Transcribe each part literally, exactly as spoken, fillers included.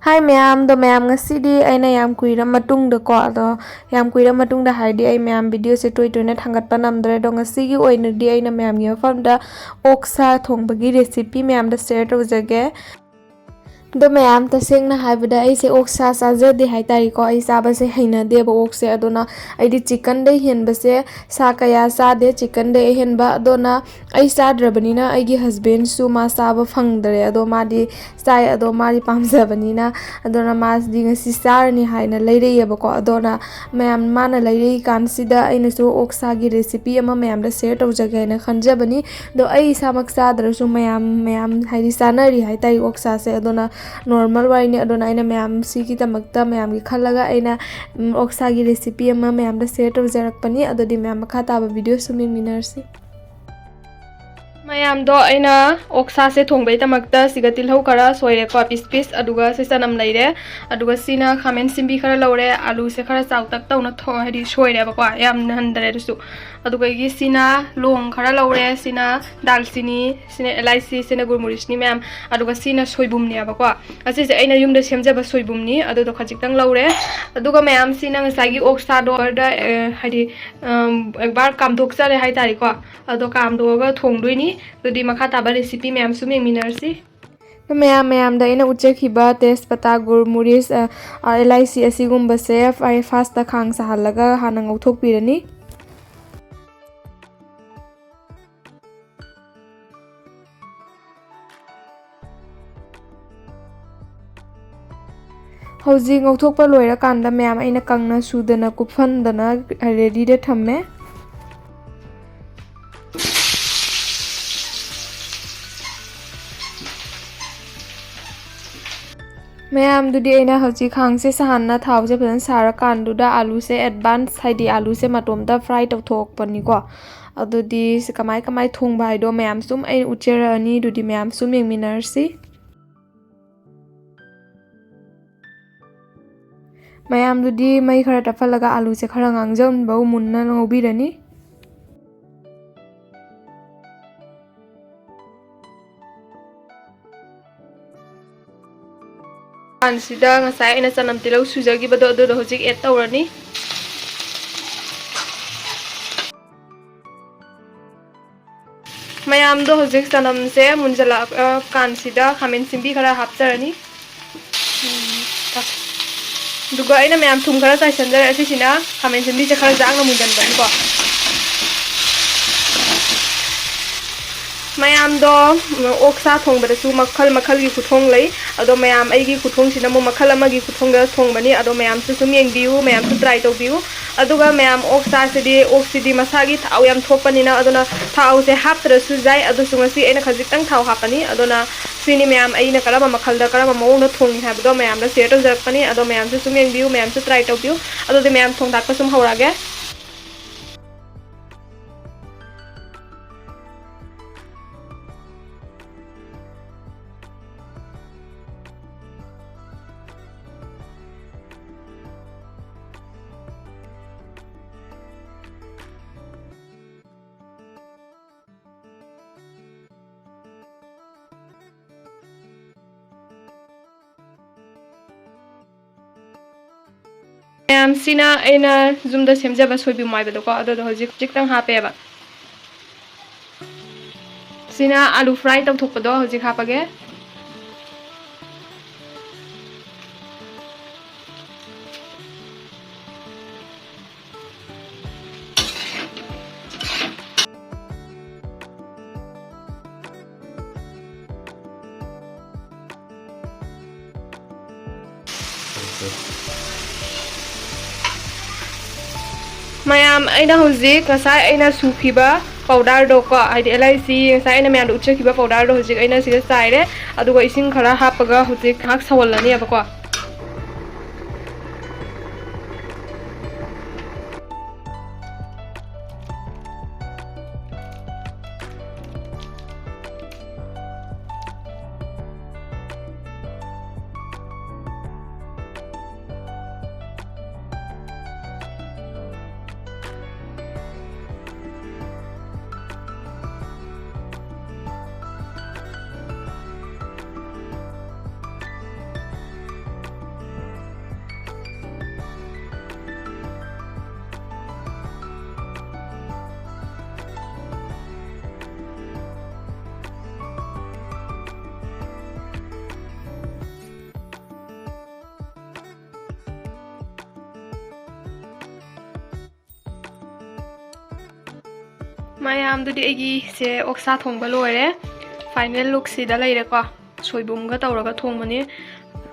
ꯍꯥꯏ ꯃꯌꯥꯝꯗꯣ, ꯃꯌꯥꯝ, ꯉꯁꯤꯗꯤ ꯑꯩꯅ ꯌꯥꯝ ꯀꯨꯏꯔ ꯃꯇꯨꯡꯗꯀꯣ, ꯑꯗꯣ ꯌꯥꯝ ꯀꯨꯏꯔ ꯃꯇꯨꯡꯗ ꯍꯥꯏꯗꯤ ꯑꯩ ꯃꯌꯥꯝ ꯚꯤꯗꯤꯑꯣꯁꯦ ꯇꯣꯏ ꯇꯣꯏꯅ ꯊꯥꯡꯒꯠꯄ ꯉꯝꯗ꯭ꯔꯦ꯫ ꯑꯗꯣ ꯉꯁꯤꯒꯤ ꯑꯣꯏꯅꯗꯤ ꯑꯩꯅ ꯃꯌꯥꯝꯒꯤ ꯃꯐꯝꯗ ꯑꯣꯛꯁꯥ ꯊꯣꯡꯕꯒꯤ ꯔꯦꯁꯤꯄꯤ ꯃꯌꯥꯝꯗ ꯁꯤꯌꯔ ꯇꯧꯖꯒꯦ꯫ ꯑꯗꯣ ꯃꯌꯥꯝ, ꯇꯁꯦꯡꯅ ꯍꯥꯏꯕꯗ ꯑꯩꯁꯦ ꯑꯣꯛꯁꯥ ꯆꯥꯖꯗꯦ ꯍꯥꯏꯇꯥꯔꯦꯀꯣ꯫ ꯑꯩ ꯆꯥꯕꯁꯦ ꯍꯩꯅꯗꯦꯕ ꯑꯣꯛꯁꯦ꯫ ꯑꯗꯨꯅ ꯑꯩꯗꯤ ꯆꯤꯛꯀꯟꯗꯩ ꯍꯦꯟꯕꯁꯦ ꯁꯥ ꯀꯌꯥ ꯆꯥꯗꯦ, ꯆꯤꯛꯀꯟꯗꯩ ꯑꯍꯦꯟꯕ꯫ ꯑꯗꯨꯅ ꯑꯩ ꯆꯥꯗ꯭ꯔꯕꯅꯤꯅ ꯑꯩꯒꯤ ꯍꯁꯕꯦꯟꯁꯨ ꯃꯥ ꯆꯥꯕ ꯐꯪꯗ꯭ꯔꯦ꯫ ꯑꯗꯣ ꯃꯥꯗꯤ ꯆꯥꯏ, ꯑꯗꯣ ꯃꯥꯗꯤ ꯄꯥꯝꯖꯕꯅꯤꯅ꯫ ꯑꯗꯨꯅ ꯃꯥꯁꯤꯗꯤ ꯉꯁꯤ ꯆꯥꯔꯅꯤ ꯍꯥꯏꯅ ꯂꯩꯔꯛꯑꯦꯕꯀꯣ꯫ ꯑꯗꯨꯅ ꯃꯌꯥꯝ, ꯃꯥꯅ ꯂꯩꯔꯛꯏ ꯀꯥꯟꯁꯤꯗ ꯑꯩꯅꯁꯨ ꯑꯣꯛꯁꯥꯒꯤ ꯔꯦꯁꯤꯄꯤ ꯑꯃ ꯃꯌꯥꯝꯗ ꯁꯤꯌꯔ ꯇꯧꯖꯒꯦ ꯍꯥꯏꯅ ꯈꯟꯖꯕꯅꯤ꯫ ꯑꯗꯣ ꯑꯩ ꯏꯁꯥꯃꯛ ꯆꯥꯗ꯭ꯔꯁꯨ ꯃꯌꯥꯝ, ꯃꯌꯥꯝ ꯍꯥꯏꯗꯤ ꯆꯥꯅꯔꯤ ꯍꯥꯏꯇꯥꯔꯦ ꯑꯣꯛꯁꯥꯁꯦ꯫ ꯑꯗꯨꯅ ꯅꯣꯔꯃꯦꯜ ꯋꯥꯔꯤꯅꯤ꯫ ꯑꯗꯨꯅ ꯑꯩꯅ ꯃꯌꯥꯝ ꯁꯤꯒꯤꯗꯃꯛꯇ ꯃꯌꯥꯝꯒꯤ ꯈꯜꯂꯒ ꯑꯩꯅ, ꯎꯝ, ꯑꯣꯛꯁꯥꯒꯤ ꯔꯦꯁꯤꯄꯤ ꯑꯃ ꯃꯌꯥꯝꯗ ꯁꯤꯌꯔ ꯇꯧꯖꯔꯛꯄꯅꯤ꯫ ꯑꯗꯨꯗꯤ ꯃꯌꯥꯝ ꯃꯈꯥ ꯇꯥꯕ ꯚꯤꯗꯤꯑꯣꯁꯨ ꯌꯦꯡꯃꯤꯟꯅꯔꯁꯤ꯫ ꯃꯌꯥꯝꯗꯣ ꯑꯩꯅ ꯑꯣꯛꯁꯥꯁꯦ ꯊꯣꯡꯕꯩꯗꯃꯛꯇ ꯁꯤꯒ ꯇꯤꯜꯍꯧ ꯈꯔ ꯁꯣꯏꯔꯦꯀꯣ, ꯄꯤꯁ ꯄꯤꯁ, ꯑꯗꯨꯒ ꯁꯤ ꯆꯅꯝ ꯂꯩꯔꯦ, ꯑꯗꯨꯒ ꯁꯤꯅ ꯈꯥꯃꯦꯟ ꯁꯤꯟꯕꯤ ꯈꯔ ꯂꯧꯔꯦ, ꯑꯂꯨꯁꯦ ꯈꯔ ꯆꯥꯎꯇꯛ ꯇꯧꯅ ꯊꯣ-, ꯍꯥꯏꯗꯤ ꯁꯣꯏꯔꯦꯕꯀꯣ, ꯌꯥꯝꯅ ꯍꯟꯗꯔꯦ ꯑꯗꯨꯁꯨ꯫ ꯑꯗꯨꯗꯒꯤ ꯁꯤꯅ ꯂꯣꯡ ꯈꯔ ꯂꯧꯔꯦ, ꯁꯤꯅ ꯗꯥꯜꯆꯤꯅꯤ, ꯁꯤꯅ ꯑꯦꯂꯥꯏꯆꯤ, ꯁꯤꯅ ꯒꯨꯔꯃꯨꯔꯤꯁꯅꯤ ꯃꯌꯥꯝ, ꯑꯗꯨꯒ ꯁꯤꯅ ꯁꯣꯏꯕꯨꯝꯅꯦꯕꯀꯣ꯫ ꯑꯁꯤꯁꯦ ꯑꯩꯅ ꯌꯨꯝꯗ ꯁꯦꯝꯖꯕ ꯁꯣꯏꯕꯨꯝꯅꯤ, ꯑꯗꯨꯗꯣ ꯈꯖꯤꯛꯇꯪ ꯂꯧꯔꯦ꯫ ꯑꯗꯨꯒ ꯃꯌꯥꯝꯁꯤꯅ ꯉꯁꯥꯏꯒꯤ ꯑꯣꯛꯁꯥꯗꯣ ꯑꯣꯔꯗ, ꯑꯦ, ꯍꯥꯏꯗꯤ, ꯑꯝ, ꯑꯦꯛꯕꯥꯔ ꯀꯥꯝꯊꯣꯛꯆꯔꯦ ꯍꯥꯏꯇꯥꯔꯦꯀꯣ꯫ ꯑꯗꯣ ꯀꯥꯝꯊꯣꯛꯑꯒ ꯊꯣꯡꯗꯣꯏꯅꯤ꯫ ꯑꯗꯨꯗꯤ ꯃꯈꯥ ꯇꯥꯕ ꯔꯦꯁꯤꯄꯤ ꯃꯌꯥꯝꯁꯨ ꯌꯦꯡꯃꯤꯟꯅꯔꯁꯤ꯫ ꯃꯌꯥꯝ, ꯃꯌꯥꯝꯗ ꯑꯩꯅ ꯎꯠꯆꯈꯤꯕ ꯇꯦꯖꯄꯇꯥ, ꯒꯨꯔꯃꯨꯔꯤꯁ, ꯑ, ꯑ, ꯑꯦꯂꯥꯏꯆꯤ ꯑꯁꯤꯒꯨꯝꯕꯁꯦ ꯐꯥꯏ-, ꯐꯥꯔꯁꯇ ꯈꯥꯡ ꯁꯥꯍꯜꯂꯒ ꯍꯥꯟꯅ ꯉꯧꯊꯣꯛꯄꯤꯔꯅꯤ꯫ ꯍꯧꯖꯤꯛ ꯉꯧꯊꯣꯛꯄ ꯂꯣꯏꯔꯀꯥꯟꯗ ꯃꯌꯥꯝ ꯑꯩꯅ ꯀꯪꯅ ꯁꯨꯗꯅ ꯀꯨꯞꯐꯟꯗꯅ ꯔꯦꯗꯤꯗ ꯊꯝꯃꯦ꯫ ꯃꯌꯥꯝꯗꯨꯗꯤ ꯑꯩꯅ ꯍꯧꯖꯤꯛ ꯈꯥꯡꯁꯦ ꯁꯥꯍꯟꯅ ꯊꯥꯎꯁꯦ ꯐꯖꯅ ꯁꯥꯔꯀꯥꯟꯗꯨꯗ ꯑꯥꯂꯨꯁꯦ ꯑꯦꯗꯚꯥꯟꯁ, ꯍꯥꯏꯗꯤ ꯑꯥꯂꯨꯁꯦ ꯃꯇꯣꯝꯇ ꯐ꯭ꯔꯥꯏ ꯇꯧꯊꯣꯛꯄꯅꯤꯀꯣ꯫ ꯑꯗꯨꯗꯤ ꯁꯤ ꯀꯃꯥꯏ ꯀꯃꯥꯏ ꯊꯣꯡꯕ ꯍꯥꯏꯗꯣ ꯃꯌꯥꯝ ꯁꯨꯝ ꯑꯩꯅ ꯎꯠꯆꯔꯛꯑꯅꯤ꯫ ꯑꯗꯨꯗꯤ ꯃꯌꯥꯝ ꯁꯨꯝ ꯌꯦꯡꯃꯤꯟꯅꯔꯁꯤ꯫ ꯃꯌꯥꯝꯗꯨꯗꯤ ꯃꯩ ꯈꯔ ꯇꯞꯍꯜꯂꯒ ꯑꯥꯂꯨꯁꯦ ꯈꯔ ꯉꯥꯡꯖꯟꯕ ꯃꯨꯟꯅ ꯉꯧꯕꯤꯔꯅꯤ꯫ ꯀꯥꯟꯁꯤꯗ ꯉꯁꯥꯏ ꯑꯩꯅ ꯆꯅꯝ ꯇꯤꯜꯍꯧ ꯁꯨꯖꯈꯤꯕꯗꯣ ꯑꯗꯨꯗꯣ ꯍꯧꯖꯤꯛ add ꯇꯧꯔꯅꯤ꯫ ꯃꯌꯥꯝꯗꯣ ꯍꯧꯖꯤꯛ ꯆꯅꯝꯁꯦ ꯃꯨꯟꯖꯜꯂꯛꯑ ꯀꯥꯟꯁꯤꯗ ꯈꯥꯃꯦꯟ ꯁꯤꯟꯕꯤ ꯈꯔ ꯍꯥꯞꯆꯔꯅꯤ꯫ ꯑꯗꯨꯒ ꯑꯩꯅ ꯃꯌꯥꯝ ꯊꯨꯝ ꯈꯔ ꯆꯥꯏꯁꯟꯖꯔꯦ꯫ ꯑꯁꯤꯁꯤꯅ ꯈꯥꯃꯦꯟ ꯁꯤꯟꯕꯤꯁꯦ ꯈꯔ ꯌꯥꯡꯅ ꯃꯨꯟꯖꯟꯕꯅꯤꯀꯣ꯫ ꯃꯌꯥꯝꯗꯣ, ꯎꯝ, ꯑꯣꯛ ꯁꯥ ꯊꯣꯡꯕꯗꯁꯨ ꯃꯈꯜ ꯃꯈꯜꯒꯤ ꯈꯨꯊꯣꯡ ꯂꯩ꯫ ꯑꯗꯣ ꯃꯌꯥꯝ ꯑꯩꯒꯤ ꯈꯨꯊꯣꯡꯁꯤꯅ ꯑꯃꯨꯛ ꯃꯈꯜ ꯑꯃꯒꯤ ꯈꯨꯊꯣꯡꯗ ꯊꯣꯡꯕꯅꯤ꯫ ꯑꯗꯣ ꯃꯌꯥꯝꯁꯨ ꯁꯨꯝ ꯌꯦꯡꯕꯤꯌꯨ, ꯃꯌꯥꯝꯁꯨ try ꯇꯧꯕꯤꯌꯨ꯫ ꯑꯗꯨꯒ ꯃꯌꯥꯝ ꯑꯣꯛ ꯁꯥꯁꯤꯗꯤ, ꯑꯣꯛꯁꯤꯗꯤ ꯃꯁꯥꯒꯤ ꯊꯥꯎ ꯌꯥꯝ ꯊꯣꯛꯄꯅꯤꯅ, ꯑꯗꯨꯅ ꯊꯥꯎꯁꯦ ꯍꯥꯞꯇ꯭ꯔꯁꯨ ꯌꯥꯏ꯫ ꯑꯗꯨꯁꯨ ꯉꯁꯤ ꯑꯩꯅ ꯈꯖꯤꯛꯇꯪ ꯊꯥꯎ ꯍꯥꯞꯄꯅꯤ꯫ ꯑꯗꯨꯅ ꯁꯤꯅꯤ ꯃꯌꯥꯝ ꯑꯩꯅ ꯀꯔꯝꯕ ꯃꯈꯜꯗ ꯀꯔꯝꯕ ꯃꯑꯣꯡꯗ ꯊꯣꯡꯉꯤ ꯍꯥꯏꯕꯗꯣ ꯃꯌꯥꯝꯗ share ꯇꯧꯖꯔꯛꯄꯅꯤ꯫ ꯑꯗꯣ ꯃꯌꯥꯝꯁꯨ ꯁꯨꯝ ꯌꯦꯡꯕꯤꯌꯨ, ꯃꯌꯥꯝꯁꯨ try ꯇꯧꯕꯤꯌꯨ꯫ ꯑꯗꯨꯗꯤ ꯃꯌꯥꯝ ꯊꯣꯡ ꯊꯥꯛꯄ ꯁꯨꯝ ꯍꯧꯔꯛꯑꯒꯦ꯫ ꯃꯌꯥꯝꯁꯤꯅ ꯑꯩꯅ ꯌꯨꯝꯗ ꯁꯦꯝꯖꯕ ꯁꯣꯏꯕꯨꯝ ꯍꯥꯏꯕꯗꯣꯀꯣ, ꯑꯗꯨꯗꯣ ꯍꯧꯖꯤꯛ ꯈꯖꯤꯛꯇꯪ ꯍꯥꯞꯄꯦꯕ꯫ ꯁꯤꯅ ꯑꯂꯨ fry ꯇꯧꯊꯣꯛꯄꯗꯣ ꯍꯧꯖꯤꯛ ꯍꯥꯞꯄꯒꯦ꯫ ꯃꯌꯥꯝ, ꯑꯩꯅ ꯍꯧꯖꯤꯛ ꯉꯁꯥꯏ ꯑꯩꯅ ꯁꯨꯈꯤꯕ powder ꯗꯣ ꯀꯣ, ꯍꯥꯏꯗꯤ ꯑꯦꯂꯥꯏꯆꯤ, ꯉꯁꯥꯏ ꯑꯩꯅ ꯃꯌꯥꯝꯗ ꯎꯠꯆꯈꯤꯕ powder ꯗꯣ ꯍꯧꯖꯤꯛ ꯑꯩꯅ ꯁꯤꯗ ꯆꯥꯏꯔꯦ꯫ ꯑꯗꯨꯒ ꯏꯁꯤꯡ ꯈꯔ ꯍꯥꯞꯄꯒ ꯍꯧꯖꯤꯛ ꯉꯥꯏꯍꯥꯛ ꯁꯧꯍꯜꯂꯅꯦꯕꯀꯣ꯫ ꯃꯌꯥꯝꯗꯨꯗꯤ ꯑꯩꯒꯤꯁꯦ ꯑꯣꯛꯁꯥ ꯊꯣꯡꯕ ꯂꯣꯏꯔꯦ꯫ Final lookꯁꯤꯗ ꯂꯩꯔꯦꯀꯣ꯫ ꯁꯣꯏꯕꯨꯝꯒ ꯇꯧꯔꯒ ꯊꯣꯡꯕꯅꯤ꯫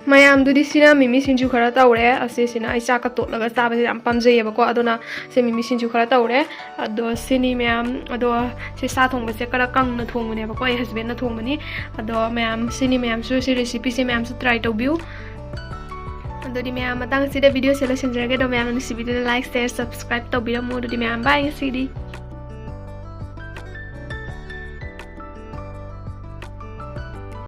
ꯃꯌꯥꯝꯗꯨꯗꯤ ꯁꯤꯅ ꯃꯤꯃꯤ ꯁꯤꯡꯖꯨ ꯈꯔ ꯇꯧꯔꯦ꯫ ꯑꯁꯤꯁꯤꯅ ꯑꯩ ꯆꯥꯛꯀ ꯇꯣꯠꯂꯒ ꯆꯥꯕꯁꯦ ꯌꯥꯝ ꯄꯥꯝꯖꯩꯌꯦꯕꯀꯣ꯫ ꯑꯗꯨꯅ ꯁꯤ ꯃꯤꯃꯤ ꯁꯤꯡꯖꯨ ꯈꯔ ꯇꯧꯔꯦ꯫ ꯑꯗꯣ ꯁꯤꯅꯤ ꯃꯌꯥꯝ꯫ ꯑꯗꯣ ꯁꯤ ꯁꯥ ꯊꯣꯡꯕꯁꯦ ꯈꯔ ꯀꯪꯅ ꯊꯣꯡꯕꯅꯦꯕꯀꯣ, ꯑꯩ husbandꯅ ꯊꯣꯡꯕꯅꯤ꯫ ꯑꯗꯣ ꯃꯌꯥꯝ, ꯁꯤꯅꯤ ꯃꯌꯥꯝꯁꯨ, ꯁꯤ recipeꯁꯦ ꯃꯌꯥꯝꯁꯨ try ꯇꯧꯕꯤꯌꯨ꯫ ꯑꯗꯨꯗꯤ ꯃꯌꯥꯝ, ꯃꯇꯥꯡꯁꯤꯗ videoꯁꯦ ꯂꯣꯏꯁꯤꯟꯖꯔꯒꯦ꯫ ꯑꯗꯣ ꯃꯌꯥꯝꯅ ꯅꯨꯡꯁꯤꯕꯤꯗꯨꯅ like, share, subscribe ꯇꯧꯕꯤꯔꯝꯃꯨ꯫ ꯑꯗꯨꯗꯤ ꯃꯌꯥꯝ, bye ꯉꯁꯤꯗꯤ꯫